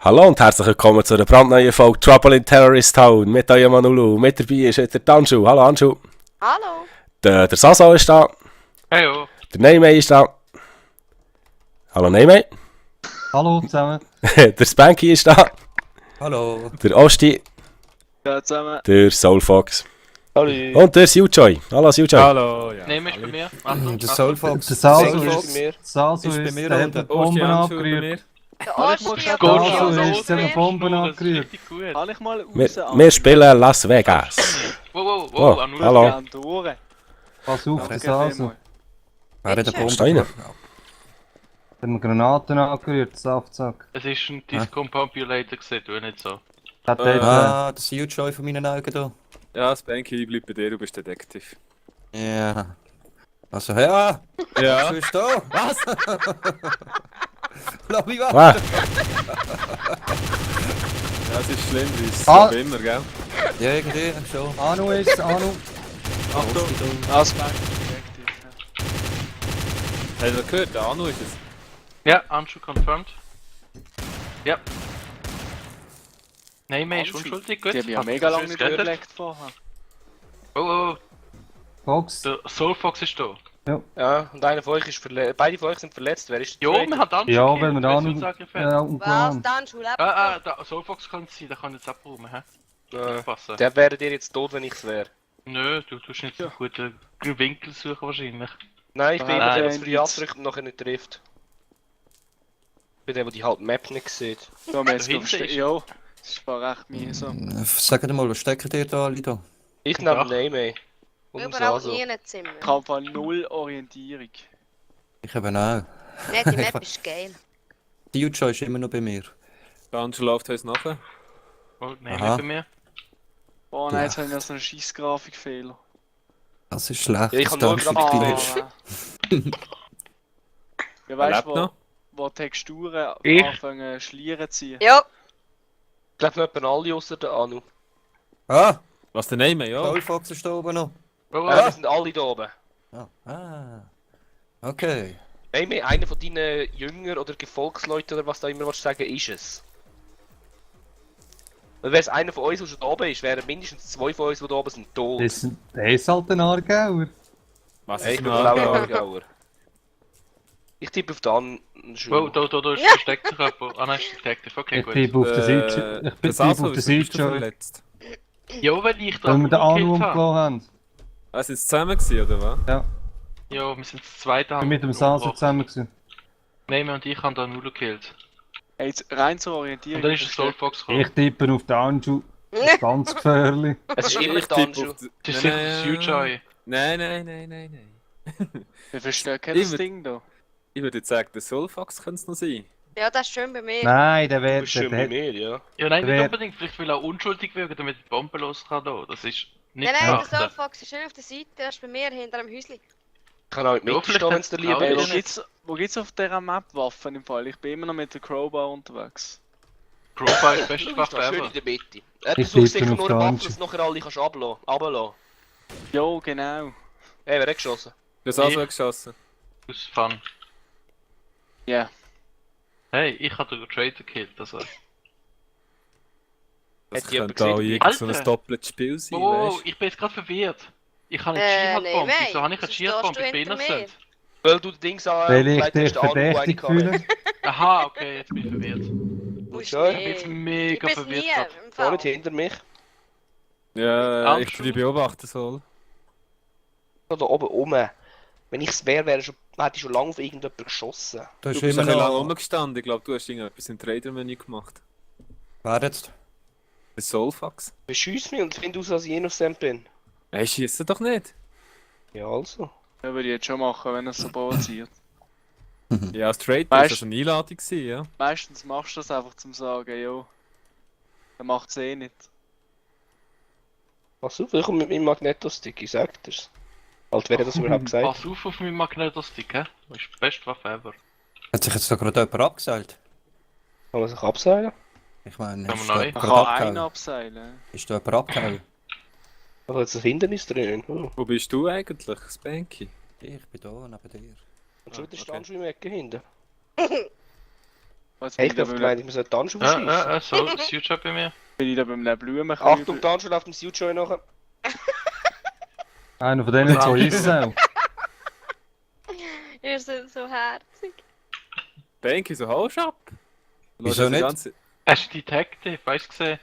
Hallo und herzlich willkommen zu einer brandneuen Folge Trouble in Terrorist Town mit eurem Manulu. Mit dabei ist jetzt der Anschu. Hallo Anschu. Hallo. Der Saso ist da. Heyo. Der Neymay ist da. Hallo Neymay. Hallo zusammen. Der Spanky ist da. Hallo. Der Osti. Ja, zusammen. Der Soulfox. Hallo. Und der Sujoy. Hallo Sujoy. Hallo, ja. Nehmen ist bei mir. Achtung, Der Achtung. Soulfox. Der Saso Soulfox. Saso Ist bei ist, mir der und hat die der Bomben Ocean abgerührt. Der Warte, ich Osti muss hat grad- Saso Also, ist seine Bomben abgerührt. Gut. Kann ich mal raus? Wir spielen Las Vegas. Wow, Oh, Anula. hallo. Ja, Tore. Pass auf, der Danke Saso. vielmals. Wer hat den Steine. Bomben? Der hat Granaten angerührt, Saftsack. Es ist ein Discombobulator gesehen, du nicht so. Hat Ah, das U-Joy von meinen Augen da. Ja, Spanky, bleib bei dir, du bist Detektiv. Ja. Also, ja. Ja. Was ist da? Was? Lass mich warten. Ah, Ja, es ist schlimm, wie es Ah. so immer, gell? Ja, irgendwie schon. Anu ist Anu. Achtung! Aspekt. Hast du das gehört? Der Anu ist es. Ja, Anschu confirmed. Ja. Neymar ist Anschu. unschuldig, gut. Die haben ja Hat mega das lange nicht gerettet? überlegt vorher. Oh, Fox. der Soulfox ist da. Ja, und einer von euch ist verletzt. Beide von euch sind verletzt. Wer ist der Jo, Zweite? man hat Anschu Ja, gekillt, wenn wir wer da ist Anu Unsagefährdet? Was? umgekommen. Dann schon lebt Der Soulfox kann es sein, der kann jetzt abräumen, hä? Ja. Aufpassen. Der wäre dir jetzt tot, wenn ich's wäre. Nö, du tust nicht so guten Winkel suchen wahrscheinlich. Nein, ich bin immer Nein, der, der für die Indiz. abdrückt und nachher nicht trifft. Ich bin der, der die halt Map nicht sieht. Da haben wir jetzt Dahinter noch ist- Jo, das war recht mühsam. Sag dir mal, was stecken dir da alle da? Ich nehme Dach. Neymar. Und Überall Saso. nie in Zimmer. Ich habe von null Orientierung. Ich eben auch. Nicht, die Map ist geil. Die U-Joy ist immer noch bei mir. Der Angel läuft uns nachher. Oh, nein, Aha. nicht bei mir. Oh nein, jetzt habe ich noch so einen scheiß Grafikfehler. Das ist schlecht. Ja, ich dass hab da nur ein gerade Stück gesehen. drin ist. Ja, Er weißt lebt du, noch. wo Texturen Ich? anfangen schlieren zu ziehen? Ja, Ich glaube noch etwa alle außer der Anu. Ah, Was der Name, ja? Soulfox ist da oben noch. Oh, Wir sind alle da oben. Ah. Okay. Neymar, einer von deinen Jünger oder Gefolgsleuten oder was da immer willst sagen, ist es. Weil wenn es einer von uns, der schon da oben ist, wären mindestens zwei von uns, die da oben sind, tot. Der ist halt ein Aargauer. Was Hey, ist ich denn bin blauer Aargau? Aargauer. Ich tippe auf den Oh, da ist Ja. versteckt sich jemand. Ah nein, ist Detective, okay, Ich gut. bin auf der Seite. Ich bin der Saso, auf der wieso bist du Seite. verletzt? Ja, weil ich da Weil wir den Anu gekillt habe. umgelassen haben. Ah, sind sie zusammen gewesen, oder was? Ja, wir sind das zweite Ich bin mit dem Saso zusammen gewesen. Neymar und ich haben da Null gekillt. Hey, jetzt rein zur Orientierung. Und dann ist der Soulfox gekommen. Ich tippe auf den Anschu. Das ist ganz gefährlich. Es ist immer Ich der tippe Anschu. auf die- Das ist Nein, sicher das nein, Future. Nein. Wie versteckt das Ich würd- Ding da? Ich würde jetzt sagen, der Soulfox könnte es noch sein. ja, das ist schön bei mir. Nein, der Du wird. bist schön bei mir, ja. Ja, nein, nicht Wer- unbedingt. Vielleicht will er auch unschuldig wirken, damit die Bombe los kann. Da. Das ist nicht Nein, nein, der gemacht. Soulfox ist schön auf der Seite, er ist bei mir hinter dem Häuschen. Ich kann auch mit Ja, Mitte vielleicht stehen, wenn es der hat's Liebe auch Hey, ist. wo gibt's auf dieser Map Waffen im Fall? Ich bin immer noch mit der Crowbar unterwegs. Crowbar ist die beste Du bist Waffe da schön ever. in der Mitte. Er Ich versucht tippe sicher auf nur den eine Waffe, Anschu. dass du nachher alle kannst runterlassen. Jo, genau. Hey, wer hat geschossen? Der Saso Ich- hat geschossen. Aus Fun. Ja. Hey, ich habe den Trader gekillt, also. Das Hat jemand könnte auch gesehen? irgend so ein Alter! doppeltes Spiel sein, Oh, weißt du? ich bin jetzt gerade verwirrt. Ich habe eine Nein, Skihat-Bombe. nein. Wieso habe ich eine Sonst Skihat-Bombe? stehst Ich du bin hinter innocent. Weil du die Dings Weil ich angelegt dich hast, der Anu, der verdächtig eine fühle. Aha, okay, jetzt bin ich verwirrt. Musst Schön. Ich bin jetzt Ich mega bin's verwirrt. nie grad. im Gar Fall. nicht hinter mich. Ja, ich Angel. die beobachten soll. Da oben rum. Wenn ich es wäre, hätte ich schon lange auf irgendjemanden geschossen. Da Du ist bist immer ein bisschen lange noch... rumgestanden. Ich glaube, du hast irgendetwas im Trader-Menü gemacht. Wer jetzt? Der Soulfox. Beschiss mich und find aus, dass ich innocent bin. Hey, schießt doch nicht. Ja, also. Das würde ich jetzt schon machen, wenn er es so provoziert. Ja, als Trader Weißt- ist das eine Einladung gewesen, ja. Meistens machst du das einfach zum sagen, jo. Er macht es eh nicht. Pass auf, ich komme mit meinem Magnetostick, ich sag dir's. Halt, wer hat das überhaupt gesagt? Pass auf meinen Magnetostick, hä? Das ist die beste Waffe ever. Hat sich jetzt da gerade jemand abgeseilt? Kann man sich abseilen? Ich meine, Kann man ist da neu? jemand Man gerade kann einen abgehauen? abseilen. Ist da jemand abgehauen? Also jetzt ein Hindernis drin. Oh. Wo bist du eigentlich, Spanky? Ich bin da, neben dir. Und schon wieder okay. standst du im Ecke hinten. Was Hey, bin ich bin auf gemeint, ich muss einen Tanju verschießen. So, Suture bei mir. bin ich da beim Blumen? Achtung, Tanju läuft dem Sujoy nachher. Einer von denen zwei ist es auch. Ihr seid so herzig. Spanky, so haust ab. Wieso nicht? Hast du Detective, weißt du gesehen?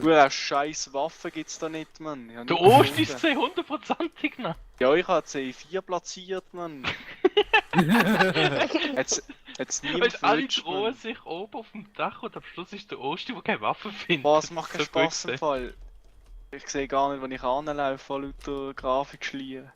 Du, eine scheiß Waffe gibt's da nicht, Mann. Ich hab Du nicht Ost gefunden. ist gesehen, 100%ig noch. Ja, ich habe C4 platziert, Mann. Jetzt niemand Weil alle flutscht, drohen Mann. sich oben auf dem Dach und am Schluss ist der Osti, der keine Waffe findet. Boah, es macht keinen So Spaß gut im Fall. Ich sehe gar nicht, wenn ich anlaufe, von lauter Grafik schlieren.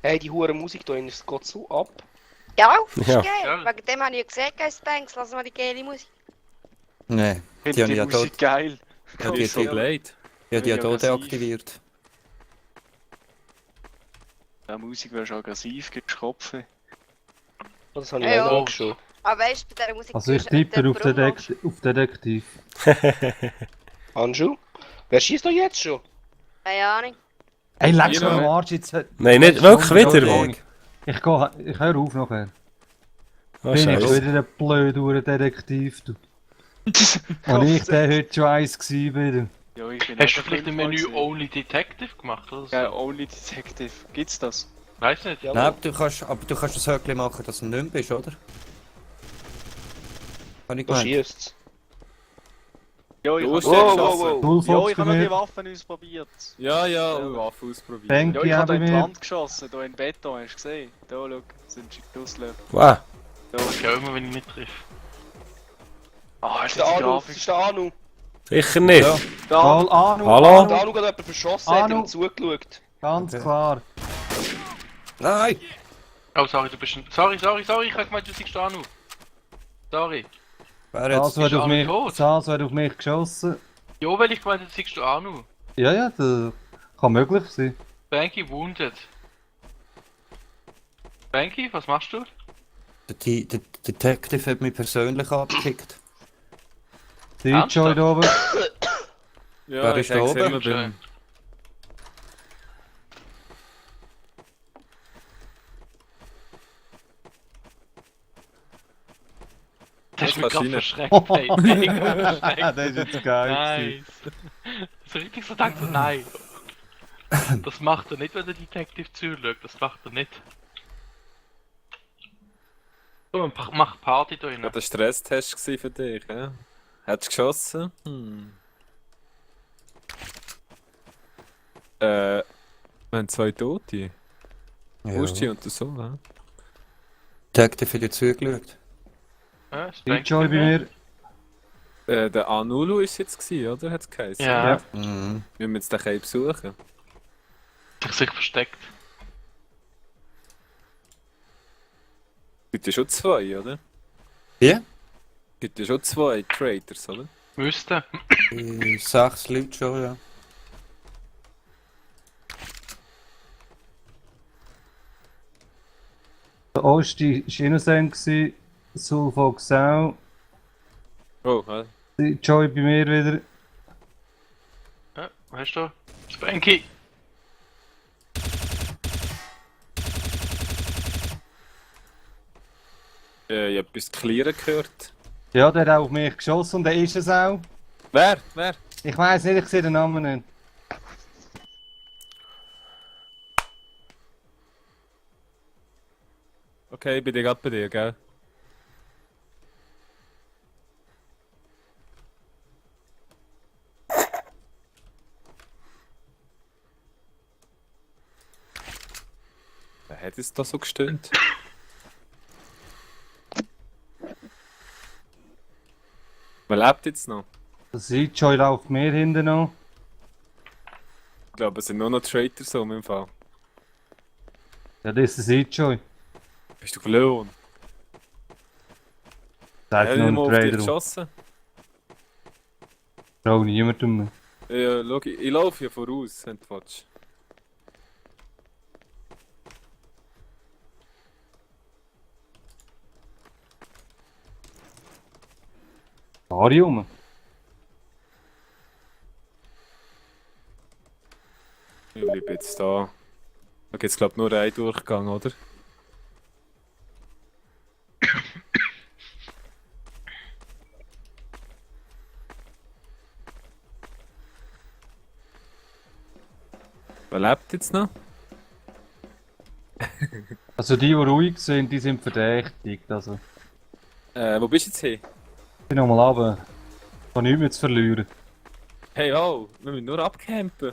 Hey, die hure Musik da drin, es geht so ab. Ja, ist Ja. geil. Ja. Wegen dem habe ich ja gesagt, Guys Banks, lass mal die geile Musik. Nein, Ich die habe finde ich ja die Musik dort, geil. ja, Die die, ist so die, blöd. die habe ich ja Mega dort aggressiv. deaktiviert. Die Musik wäre schon aggressiv gegen den Kopf. Das habe ich Ja, auch ja. angeschaut. Aber weißt du, bei dieser Musik Also ich tust du tippe den auf, Brummblock. auf Detektiv. Anju? Wer schießt da jetzt schon? Keine Ahnung. Ey, leck Hier mir am noch. Arsch jetzt. Nein, nicht wirklich wieder. Weg. Ich höre auf nachher. Oh, Bin ich Scheiße. wieder ein blöder Detektiv, du. Und ich der heute schon eins gsi bin. Ja, ich bin Hast du auch vielleicht im fünfmal Menü gewesen. Only Detective gemacht oder so? Ja, Only Detective. Gibt's das? Weiß nicht. Ja, Nein, du kannst das Höckchen machen, dass du nicht mehr bist, oder? Habe ich da gemeint. schießt's. Ja, ich Du hab hast den Wow, geschossen. wow, wow. Null Ja, Fox ich bei habe noch die mir. Waffen ausprobiert. Ja, ja, Ja. Waffe ausprobieren. Bank. Ja, Die ich habe haben da in die wir- Wand geschossen, da in Beton, hast du gesehen? Da, schau, sind die Auslöcher. Wow. Ja, immer wenn ich nicht treffe. Ah, ist Der das die Anu, das Grafik? ist der Anu. Sicher nicht. Ja. Da, Voll Anu. Hallo? Der Anu hat jemanden verschossen, hat Anu. ihm zugeschaut. Ganz Okay. klar. Nein! Oh, sorry, du bist ein... Sorry, ich hab gemeint, du siehst Anu. Sorry. Wer jetzt? Also hat Ist auf Anu mich, tot? Saso hat auf mich geschossen. Ja, weil ich gemeint, du siehst Anu. Ja, ja, das kann möglich sein. Banky wounded. Banky, was machst du? Der Detective hat mich persönlich abgekickt. Die Ernsthaft? Joy da oben. Ja, Wer ich ist da häng's oben? immer beim... Das ist Das mich gerade kann verschreckt, ey. Mega verschreckt. Das ist jetzt geil. Nice. So richtig so dachte, nein. Das macht er nicht, wenn der Detective zuschaut. Das macht er nicht. So, man macht Party da Ja, drinnen. das war Stresstest gewesen für dich, ja? Hättest du geschossen? Wir haben zwei Tote. Usti Ja. und der Sohn, ja? Detective hat dir zugeschaut. Ja, das Die Banky Joy bei mir. Der Anulu ist jetzt gewesen, oder? Hat's geheißen? Ja, Ja. Mhm. Wir müssen jetzt den Cape besuchen. sich versteckt. Gibt ja schon zwei, oder? Wie? Gibt ja schon zwei Traitors, oder? Müsste. 6 Leute schon, ja. Der Osti war innocent, Sulfox auch. Oh, ja. Die Joy bei mir wieder. Ja, weißt du? Spanky! Ich hab etwas Clearen gehört. Ja, der hat auch auf mich geschossen und der ist es auch. Wer? Wer? Ich weiss nicht, ich sehe den Namen nicht. Okay, bin ich gerade bei dir, gell? Wer hat es da so gestöhnt? Wer lebt jetzt noch? Das Joy läuft mir hinten noch. Ich glaube, es sind nur noch Traitors so im Fall. Ja, das ist der Joy. Bist du verloren? Sagt Hat nur er mal ein auf dich Trader. geschossen? Trau niemandem mehr. Ja, schau, ich laufe ja voraus, wenn du willst. Fahr ich um. Ich bleibe jetzt da. Da gibt es glaube ich nur einen Durchgang, oder? Wer lebt jetzt noch? Also die ruhig sind, die sind verdächtigt. Also, Wo bist du jetzt hin? ich nochmal runter. Ich habe nichts mehr zu verlieren. Hey, oh, wir müssen nur abcampen.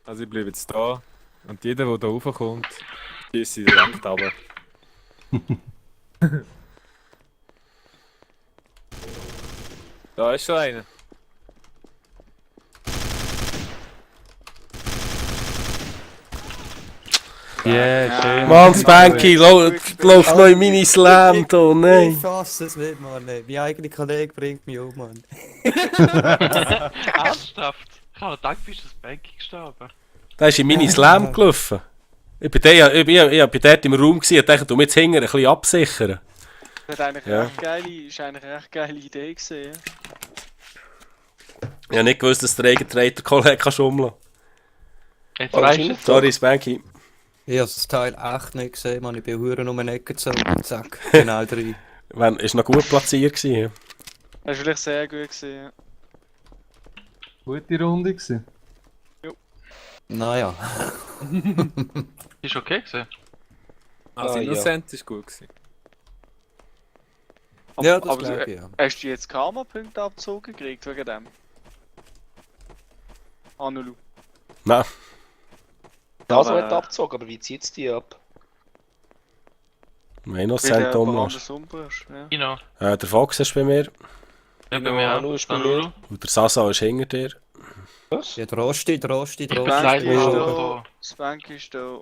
Also ich bleibe jetzt da. Und jeder, der da raufkommt, schießt direkt runter. Da ist schon einer. Yeah, schön. Mann, Spanky, läuft noch in meine Slam da, Ich nein. fasse es nicht, Mann. Mein eigener Kollege bringt mich um, Mann. Ernsthaft? Ich habe gedacht, bist du das Banky gestorben. Der ist in meine Slam gelaufen. Ich bin dort im Raum gewesen und dachte, du jetzt hinten ein bisschen absichern. Das hat eigentlich Ja. ist eigentlich eine recht geile Idee gewesen. Ich habe nicht gewusst, dass der eigene Kollege kann schummeln kann. Jetzt Oh, weißt schön. du es. Sorry, Spanky. Ich habe das Teil echt nicht gesehen, Mann. Ich bin Huren um eine Ecke gezogen. Zack, genau drin. Ist noch gut platziert gewesen. Das war vielleicht sehr gut gewesen. Ja. Gute Runde gewesen. Naja. Ist okay gewesen. Also Ah, Innocent ist gut gewesen. Ja, das aber glaube ich, ja. hast du jetzt Karma-Punkte abgezogen gekriegt wegen dem? Anulu. Nein, Das Aber- wird abgezogen, aber wie zieht es die ab? wir haben noch Cent umlassen. anders umbringst. Ja. Genau. Der Fox ist bei mir Ja, bei mir Anu auch. ist bei Anu. mir. und der Sasa ist hinter dir. Was? Ja, Drosti. Ich bin Spanky leider ist auch da. Spanky ist da.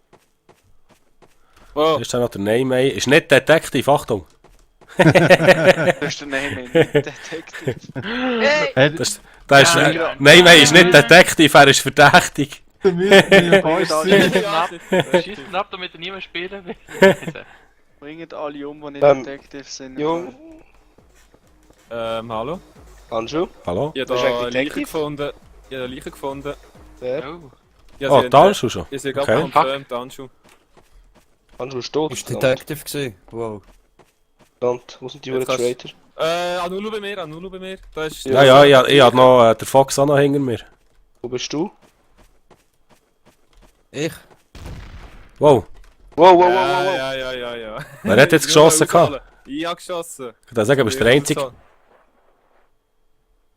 Oh, Ist da noch der Neymay? Ist nicht Detective, Achtung! Das ist der Name, nicht Detective. Hey! Hey, Da ist, Ja. Neymay ist nicht Detective, er ist verdächtig. du müsst mir Bringt fast alle, sein. Schießt ihn ab, damit er niemand spielen will. bringt alle um, die nicht Detective sind. Jung, hallo? Anju, Hallo? Ich Bist habe du da eigentlich Leiche Detective? gefunden. Ich habe eine Leiche gefunden. wer? Oh. Ja, Oh, da ist schon. Ich sehe Okay. gerade confirmed, Anschu. Anju ist tot. Ist Detective gewesen? Wow. Verdammt, wo sind die Jetzt Uhren kannst- Traitor? Anulu bei mir, Anulu bei mir. Da ist Ja, ich hab noch den Fox auch noch hinter mir. Wo bist du? Ich? Wow, Wow, wow, wow, Ja, wow, wow. ja. wer hat jetzt geschossen gehabt? Ich habe geschossen. Ich kann sagen, du bist der Einzige.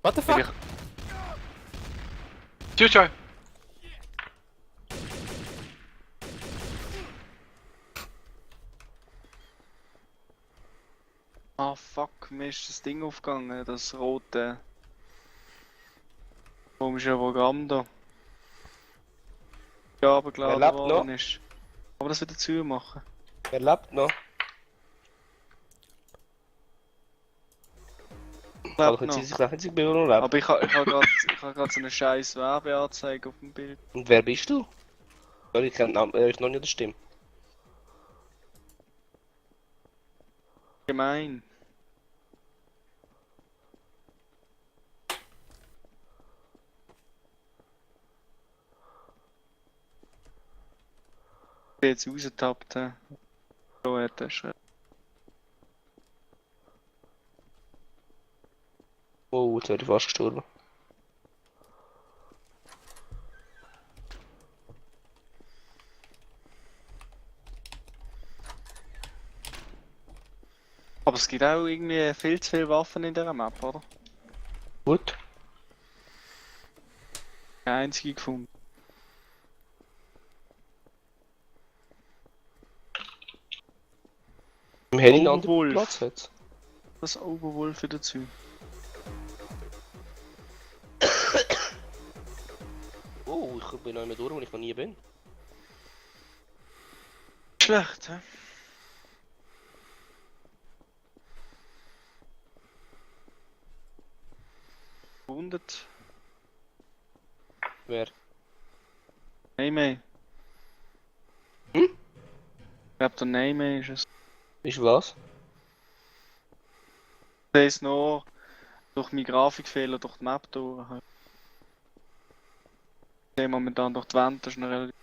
What the fuck? Tschüss, Ah fuck, mir ist das Ding aufgegangen, das rote. Warum ist ein Programm da? Ja, aber klar, Wer lebt noch? ist. Aber das wieder zu machen. Wer lebt noch? Also, Lebt noch. jetzt sagen sie, ich bin noch lebt. Aber ich ha grad so eine scheiß Werbeanzeige auf dem Bild. Und wer bist du? Sorry, ich kenne den Namen, ist noch nicht die Stimme. Gemein. Ich bin jetzt rausgetappt. So hat er schon. Oh, jetzt wäre ich fast gestorben. Aber es gibt auch irgendwie viel zu viele Waffen in dieser Map, oder? Gut. Keine einzige gefunden. Im Heli einen Oh, anderen Wolf. Platz jetzt. das Overwolf dazu. Oh, ich bin noch nicht mehr durch, wo ich noch nie bin. Schlecht, hä? Wundert. Wer? Neymay. Hm? Ich glaube, der Neymay ist es. Ist was? Der ist noch durch meinen Grafikfehler durch die Map durch. Ich sehe momentan durch die Wand, das ist noch relativ.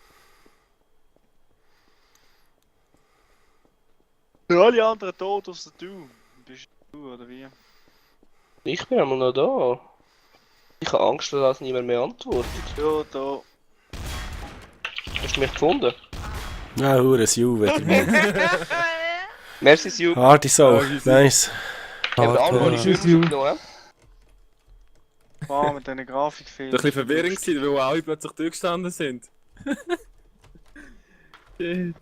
Für alle anderen tot, außer du. Bist du, oder wie? Ich bin einmal noch da. Ich habe Angst, dass niemand mehr antwortet. Ja, da. Hast du mich gefunden? Ja, hure Ju wieder. Merci, Sue. Hardy so, nice. Ja, aber alle, die Tschüss, schön Ju. aufgenommen, Ah, mit diesen Das Grafikfehlern. war ein bisschen verwirrend, gewesen, weil alle plötzlich durchgestanden sind. Shit.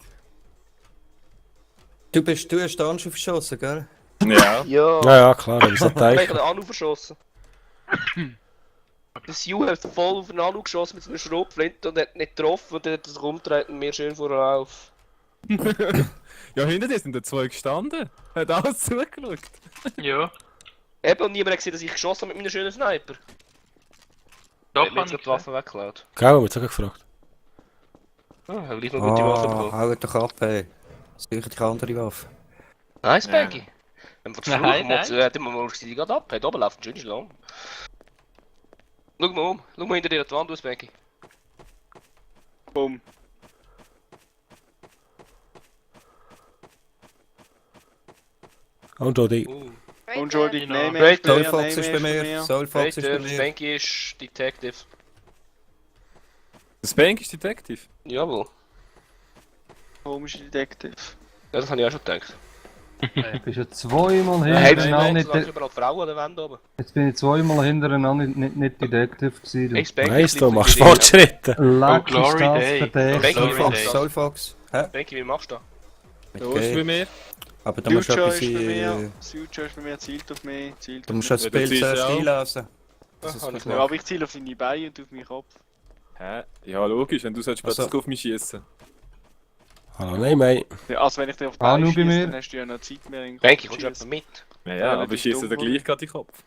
Du hast den Anschub verschossen, gell? Ja. Ja. Ja, ja, klar, hab ich so Ich habe gedacht. den Anu verschossen. Der Sue hat voll auf den Anu geschossen mit so einer Schrotflinte und hat nicht getroffen und dann hat er sich umgedreht und mir schön vorher auf. Ja, hinter dir sind da zwei gestanden. Hat alles zugeschaut. Ja, Eben, und niemand hat gesehen, dass ich geschossen habe mit meiner schönen Sniper. doch, Hat mir kann jetzt ich die Waffe weggeklaut. Gell, haben wir jetzt auch gefragt. Ah, habe gleich noch gute Waffe bekommen. Haut doch ab, ey. Sicher die andere Waffe. Nice, Baggy. Wenn wir Nein, die Fluch hat immer mal sie gerade ab. Hat oben läuft ein schönes Schlamm. Schau mal um. Schau mal hinter dir an die Wand aus, Baggy. Bumm. Und Jody. Unschuldig, Genau. Neymay Great, ist bei mir, Soulfox ist bei Neymay mir. Soulfox ist bei Great, mir. Spanky ist Detective. Der Spank ist Detective. Jawohl. Komische Detective. Ja, das habe ich auch schon gedacht. Du bist ja zweimal Hey, hintereinander das nicht... sind überall Frauen an der Wand oben. Jetzt bin ich zweimal hintereinander nicht Detective gewesen. Hey, Spanky, Nice, ich du liebe machst dich. Fortschritte. Leck, ist Glory das Day. verdächtig. Glory Soulfox, Day. Soulfox. Hä? Spanky, wie machst du das? Mit Du bist bei G. mir. Aber da musst du Future etwas... ist bei mir. äh, Future ist bei mir, zielt auf mich, zielt Du auf musst mich. das Ja, du Bild ziehst zuerst ja auch. einlesen. Das ist hab ich gut. Ja, aber ich ziele auf deine Beine und auf meinen Kopf. Hä? Ja, logisch, wenn du sollst plötzlich Also- auf mich schießen. Hallo, nein, mei. Ja, also wenn ich dir auf die Ah, Beine nur bei schieße, mir. dann hast du ja noch Zeit mehr in den Spanky, Kopf kommst du zu etwa mit? Ja, Ja, aber nicht ich schieße dir dumm, gleich gerade in den Kopf.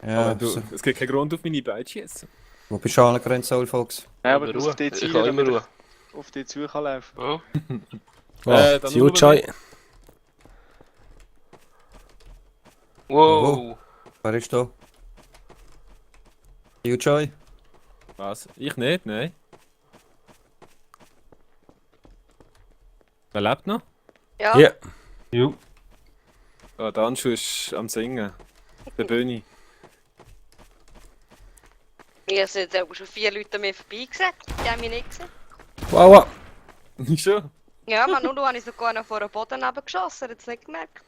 Ja, Aber du, so. es gibt keinen Grund auf meine Beine zu schießen. Wo bist du angerannt, Soulfox? Ja, aber du musst Ruhe. auf die Ich zielen, habe immer damit Ruhe. ich auf die zu kann laufen. Oh, Oh, Dann nur Jujoy. Wow. Wer ist da? Joy? Was? Ich nicht, nein. Wer lebt noch? Ja, Ja. Jo. Ah, der Anschu ist am Singen. Der Böni. mir sind jetzt schon 4 Leute an mir vorbeigesetzt. Die haben mich nicht gesehen. Wow, wow. Schon? Ja, man, nur habe ich sogar noch vor dem Boden geschossen, hat es nicht gemerkt.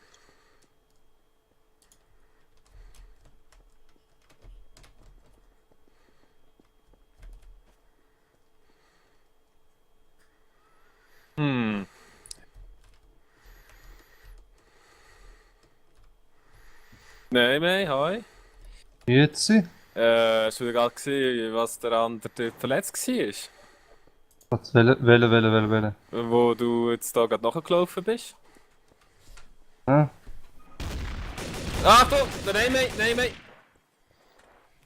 Hm. Nein, nein, hi. Jetzt? Hast du gerade gesehen, was der andere Typ verletzt war? Was? Welche? Wo du jetzt da gerade nachgelaufen bist? Ah, Achtung! Der Neymay!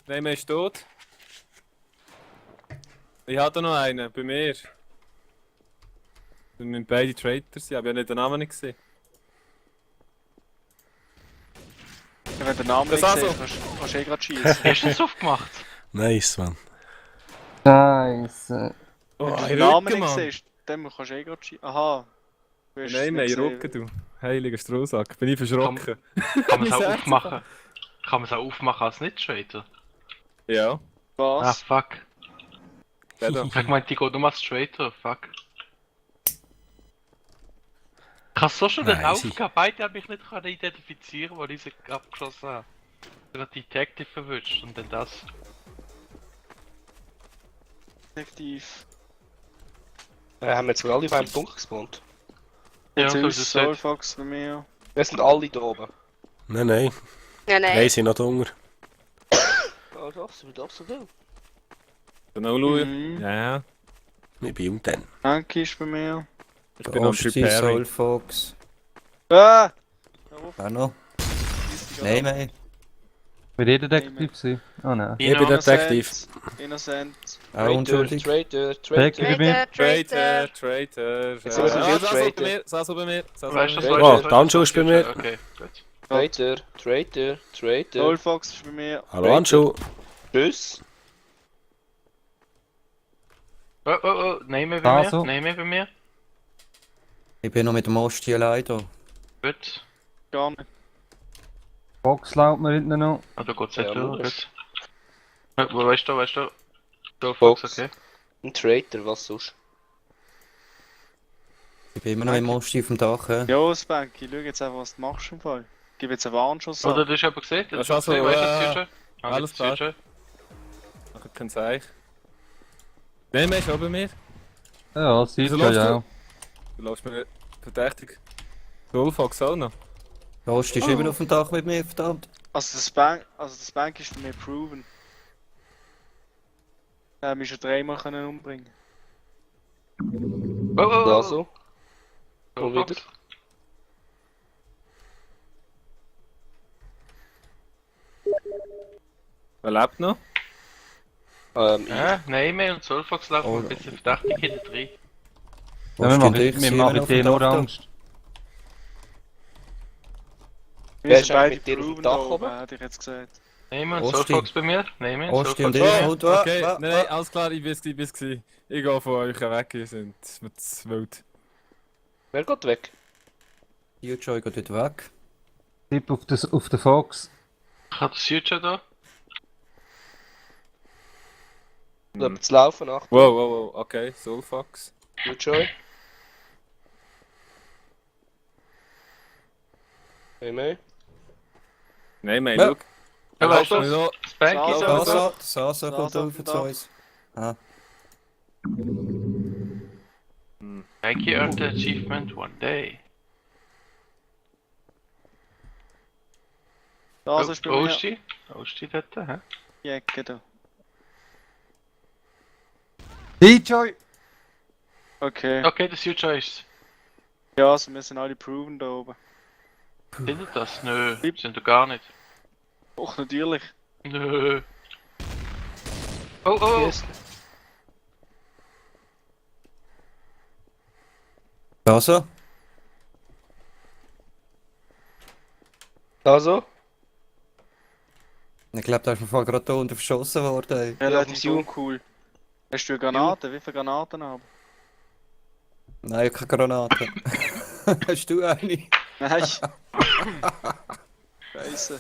Neymay ist tot. Ich hatte noch einen, bei mir. Wir müssen beide Traitors sein, aber ich habe ja nicht den Namen nicht gesehen. Ja, wenn du den Namen Das nicht also. siehst, kannst du eh gerade schießen. hast du das aufgemacht? Nice, man. Scheiße. Wenn du in den Namen Rücken, nicht Mann. siehst, dann kannst du eh gerade schießen. Aha. Du hast es Neymay, nicht gesehen. Rücken, du. Heiliger Strohsack, bin ich verschrocken. Kann man es auch Mein Herz aufmachen? Kann man es auch aufmachen als Nicht-Trader? Ja, Ah, Was? fuck. der da. Ich meinte, die geht nur als Trader, fuck. Ich habe so schon den Nein, sie- Aufgabe, beide haben mich nicht können identifizieren, weil ich sie abgeschossen habe. Ich habe Detective verwünscht und dann das. Effektiv. Haben wir jetzt wohl alle auf einem Punkt gespawnt? Ja, Jetzt so ist ist es Soulfox bei mir. Wir sind alle da oben. Nein, nein. Nein, nein. Drei sind noch drunter. Oh, doch, so viel. Dann auch schauen. Mhm. Ja. Ich bin um dann. Danke ist bei mir. Ich bin am Osti, Preparing. Soulfox. Ah! Wer noch? Nein, nein. Bin ich Detektiv gewesen? Ah nein. Ich bin Detektiv. Innocent. Auch unschuldig. Traitor. Traitor. Traitor. Traitor. Jetzt sind wir schon wieder Traitor. Saß bei mir. Weißt du, Oh, Danjo ist bei mir. Okay, gut. Traitor. Soulfox ist bei mir. Hallo Anschu. Tschüss. Oh, nein mehr bei Also. mir. Nein mehr bei mir. Ich bin noch mit dem Osti allein da. Gut. Gar nicht. Box laut mir hinten noch. Oder geht's Ja, nicht durch? logisch. Gut. Weißt du? So, Fox. Fox, okay. Ein Traitor, was sonst? Ich bin immer noch mit dem Osti auf dem Dach. Jo, Spanky, schau jetzt einfach, was du machst im Fall. Gib jetzt einen Warnschuss Oder an. du hast jemanden gesehen? Ja, schon so, Weißt du, das Future? alles klar. Future? Nachher kein Zeichen. Nein, mehr ist auch bei mir. Ja, das sieht Wieso ja läufst ja. Du läufst mir verdächtig. Soulfox auch noch. Der Osti ist immer auf dem Dach mit mir, verdammt. Also das Bank ist bei mir proven. Er hat mich schon 3-mal können umbringen. Oh. So. Und Fox. wieder. Wer lebt noch? Nein mehr und Soulfox laufen Oh. ein bisschen verdächtig hinter drin. Ja, Osti und ich wir sind machen immer auf dir dem nur Dach da. Angst. Wir Wer sind ist beide eigentlich mit dir auf dem proven Dach da oben, oben? hätte ich jetzt gesagt. Nein mehr und Osti. Soulfox bei mir. Nein mehr und Osti und Soulfox ich. bei mir. Und Okay, nein, alles klar, ich bin's gewesen. Ich gehe von euch weg, ihr seid mir zu wild. Wer geht weg? Future geht dort weg. Tipp auf den Fox. Ich habe das Future da. Bleibt zu laufen, nach. Wow, okay, Soulfox. Gut schon. Hey, mei. Nein, mehr, Ja. schau. Ja, weißt du, So, Spanky Sasa. so. Sasa kommt Sasa auf auf dem zu Dach. uns. Ah, Spanky earned the achievement one day. Das ist bei mir Osti dort, hä? die Ecke da. DJ! Okay. Okay, das Future ist. Ja, also wir sind alle proven da oben. Sind ihr das? Nö, sind ihr gar nicht. Och, natürlich. Nö. Oh. Yes. Sasa? Also? Ich glaube, da ist mir gerade da unten verschossen worden. Ey. Relativ Ja, uncool. Hast du Granaten? Wie viele Granaten haben? Nein, keine Granate. Hast du eine? Nein. Scheiße.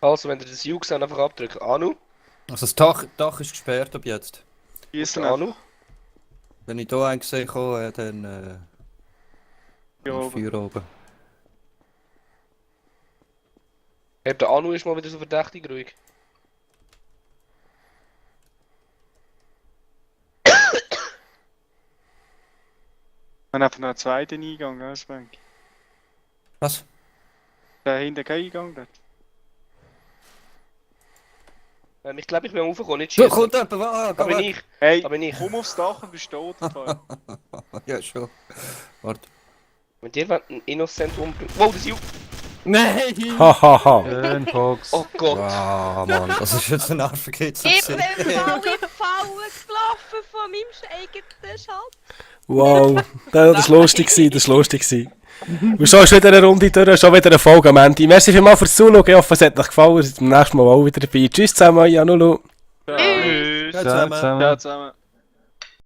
Also, wenn ihr das U seht, einfach abdrücken. Anu? Also das Dach ist gesperrt ab jetzt. Schießen Anu? Wenn ich hier einen gesehen habe, dann hier oben. Feuer oben. Hey, der Anu ist mal wieder so verdächtig ruhig. Wir haben einfach noch einen zweiten Eingang, ja, Spank. Was? Da hinten kein Eingang dort. Ich glaube, ich bin raufgekommen, nicht So, schießen. kommt jemand, ah, Da geh bin weg. ich. Hey, Da bin ich. komm aufs Dach und bist tot im Fall. Ja, schon. Warte. Wenn dir einen Innocent umbringt. Wow, das U. nein! Hahaha. Schön, Fox. Oh Gott. Ah, Mann, das ist jetzt ein Nervenkitzel. Ich bin gewesen. voll in die Falle gelaufen von meinem eigenen Schatz. Wow, das war lustig, das war lustig. Und schon ist wieder eine Runde durch, schon wieder eine Folge am Ende. Merci vielmals fürs Zuschauen, ich hoffe es hat euch gefallen. Seid beim nächsten Mal auch wieder dabei. Tschüss zusammen, Janulu. Tschüss. Ja, zusammen. Ja, zusammen.